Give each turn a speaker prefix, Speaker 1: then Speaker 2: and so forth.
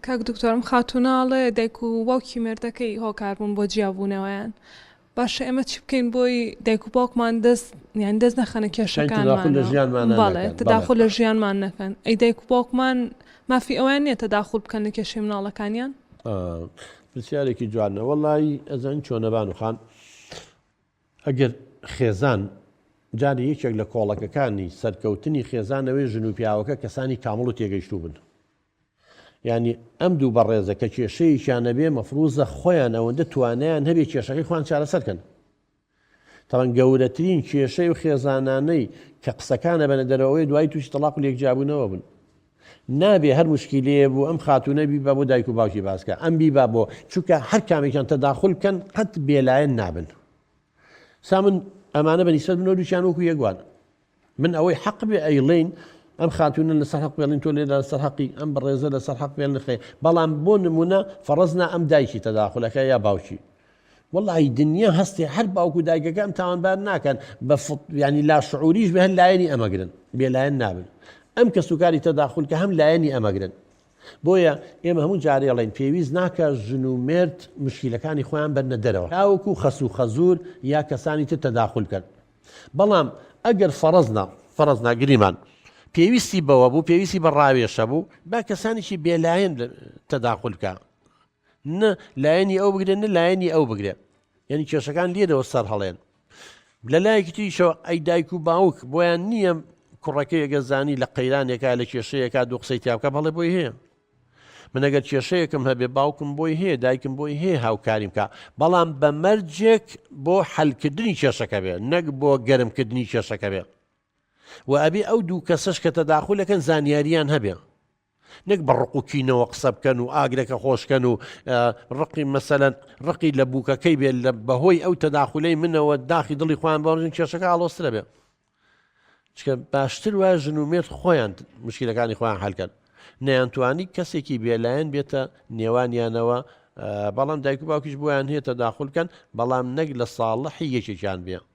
Speaker 1: کاک دکتۆر ئەم خاتوونە ئەڵێ دایک و باوکی مێردەکەی هۆکار بوون بۆ جیابوونەوەیان باشە ئێمە چی بکەین بۆی دایک و باوکمان دەست یان دەست نەخەنە کێشەکانمان بەڵێ تداخل لە ژیانمان نەکەن ئەی دایک و باوکمان مافی ئەویان نییە تەداخل بکەن لە کێشەی مناڵەکانیان؟
Speaker 2: پرسیارێکی جوانە وەڵی ئەزانی چۆنە بانو خان ئەگەر خێزان جارێ یەکێک لە کۆڵەکەکانی سەرکەوتنی خێزان ئەوەیە ژن و پیاوەکە کەسانی کامڵ و تێگەیشتوو بن یعنی ئەم دوو بەڕێزە کە کێشەیەکیان نەبێ مەفروزە خۆیان ئەوەندە توانیان هەبێ کێشەکەی خۆیان چارەسەر کەن تاوان گەورەترین کێشەی و خێزانانەی کە قسەکانە بەنە دەرەوەی دوای تووشی تەڵاق و لێکجیابوونەوە بن نابێ هەر مشکیلەیە بوو ئەم خاتوونە بیبا بۆ دایک و باوکی باسکە ئەم بیبا بۆ چونکە هەر کامێکیان تەداخل بکەن قەت بێلایەن نابن سا من ئەمانە بە نیسبەت منەوە دووکیان وەکو یەک وان من ئەوەی حەق بێ ئەیڵێین ئەم خاتوونە لەسەر حەق بێڵین تۆ لێرە لەسەر حەقی ئەم بەڕێزە لەسەر حەق بێن نخێ بەڵام بۆ نمونە فەڕزنا ئەم دایکی تەداخلەکە یا باوکی وەڵی دنیا هەستێ هەر باوک و دایکەکە ئەم تاوانبار ناکەن بە ینی لا شعوریش بە هەر لایەنی ئەمەگرن بێلایەن نابن ئەم کەسوکاری تەداخل کە هەم لایەنی ئەمەگرن بۆیە ئێمە هەموو جارێ ئەڵێین پێویست ناکا ژن و مێرد مشکیلەکانی خۆیان بەرنە دەرەوە تاوەکو خەسوو خەزوور یا کەسانی تر تەداخول بکەن بەڵام ئەگەر فەڕەزنا فەڕەزنا گریمان پێویستی بەوە بوو پێویستی بە ڕاوێژە بوو با کەسانێکی بێلایەن تەداخول بکە نە لایەنی ئەو بگرێ نە لایەنی ئەو بگرێ یعنی کێشەکان لێرەوە سەر هەڵێن لە لایەکی تریشەوە ئەی دایک و باوک بۆیان نییە کوڕەکەی ئەگەر زانی لە قەیرانێکا لە کێشەیەکا دوو قسەی تیا بکە بەڵێ بۆی هەیە من ئەگەر کێشەیەکم هەبێ باوکم بۆی هەیە دایکم بۆی هەیە هاوکاریم بکە بەڵام بە مەرجێک بۆ حەلکردنی کێشەکە بێ نەک بۆ گەرمکردنی کێشەکە بێ و ئەبێ ئەو دوو کەسەش کە تەداخولەکەن زانیاریان هەبێ نەک بە ڕق و کینەوە قسە بکەن و ئاگرەکە خۆشکەن و ڕقی مەسەلەن ڕقی لە بووکەکەی بێت لە بەهۆی ئەو تەداخولەی منەوە داخی دڵی خۆیان بەڕژن کێشەکە ئاڵۆزترە بێ چکە باشتر وایە ژن و مێرد خۆیان مشکلەکانی خۆیان حلکەن نەیانتوانی کەسێکی بێلایەن بێتە نێوانیانەوە بەڵام دایک و باوکیش بۆیان هەیە تەداخل بکەن بەڵام نەک لە ساڵحی یەکێکیان بێ.